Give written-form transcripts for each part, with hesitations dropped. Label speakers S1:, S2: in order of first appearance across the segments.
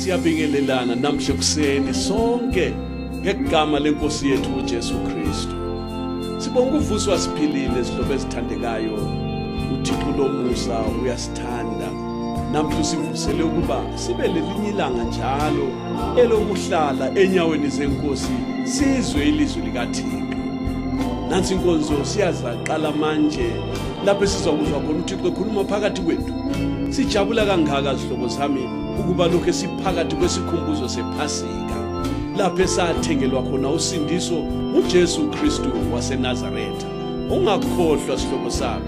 S1: Siyabingelelana namhla ekuseni sonke ngegama lenkosi yethu uJesu Kristu. Sibonga ukuvuswa siphilile zihlobo ezithandekayo. UThixo lomusa uyasithanda. Namhla usivusele ukuba sibe lelinye ilanga njalo elokuhlala enyaweni zenkosi sizwe ilizwi likaThixo. Nansi inkonzo siyazaqala manje lapho esizokuzwa khona uThixo ekhuluma phakathi kwethu. Sijabula kangaka zihlobo zami ukuba lokho esiphakathi kwesikhumbuzo sePhasika lapho esathengelwa khona usindiso uJesu Kristu waseNazaretha. Ungakhohlwa sihlobo sami,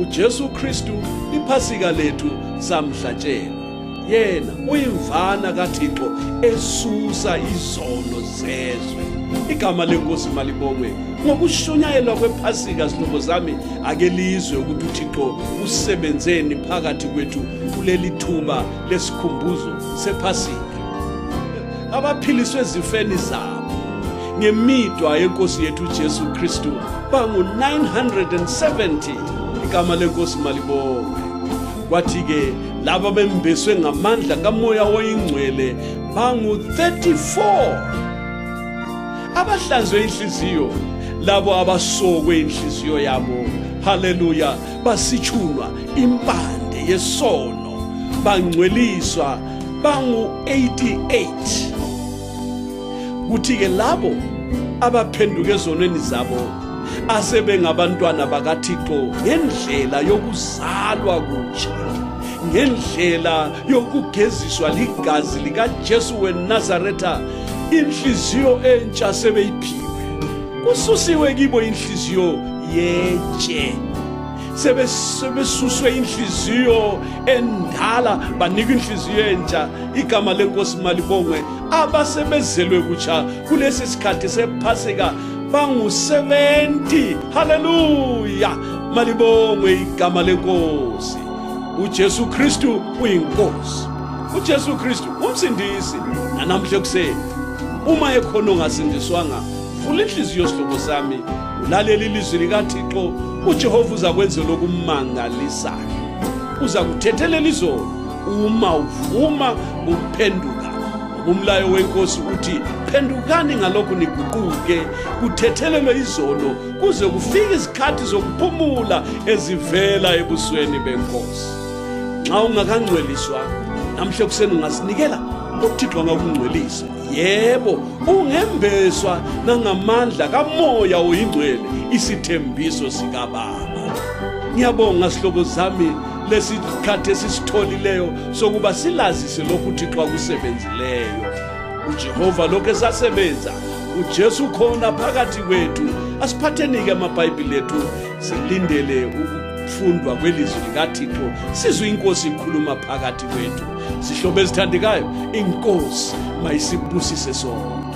S1: uJesu Kristu iphasika lethu samhlatshelwa. Yena uyimvana kaThixo esusa izono zezwe. Igama lenkosi malibongwe. Ngokushunyayelwa kwephasika zihlobo zami, ake lizwe ukuthi uThixo usebenzeni phakathi kwethu kuleli thuba lesikhumbuzo sephasika. Abaphiliswe ezifeni zabo ngemidwa yenkosi yethu uJesu Kristu bangu-970. Igama lenkosi malibongwe. Kwathi-ke laba bembeswe ngamandla kaMoya oyiNgcwele bangu-34. Abahlanzwe inhliziyo, labo abasokwe inhliziyo yabo, haleluya, basitshunwa impande yesono, bangcweliswa bangu-88. Kuthi-ke labo abaphenduka ezonweni zabo asebengabantwana bakaThixo ngendlela yokuzalwa kutsha, ngendlela yokugeziswa ligazi likaJesu weNazaretha, inhliziyo entsha sebeyiphiwe, kususiwe kibo inhliziyo yetshe, sebesuswe inhliziyo endala banikwa inhliziyo entsha. Igama lenkosi malibongwe. Abasebezelwe kutsha kulesi sikhathi sephasika bangu-70. Haleluya, malibongwe igama lenkosi. uJesu Kristu uyinkosi, uJesu Kristu umsindisi. Nanamhla ekuseni uma ekhona ongasindiswanga, vula inhliziyo sihlobo sami, ulalele ilizwi likaThixo. uJehova uzakwenzela okumangalisayo, uza kuthethelela izono uma uvuma ukuphenduka. Umlayo wenkosi uthi phendukani ngalokhu niguquke, kuthethelelwe izono kuze kufike izikhathi zokuphumula ezivela ebusweni benkosi. Nxa ungakangcweliswa namhla ekuseni, ungazinikela uThixo angakungcwelisa. Yebo, ungembeswa nangamandla kaMoya oyiNgcwele, isithembiso sikaBaba. Ngiyabonga sihlobo zami lesikhathi esisitholileyo sokuba silazise lokhu uThixo akusebenzileyo. uJehova lokhu esasebenza, uJesu khona phakathi kwethu. Asiphatheni-ke amabhayibhili ethu, silindele ukufundwa kwelizwi likaThixo, sizwe inkosi ikhuluma phakathi kwethu. Zihlobo ezithandekayo, inkosi mayisibusise sonke.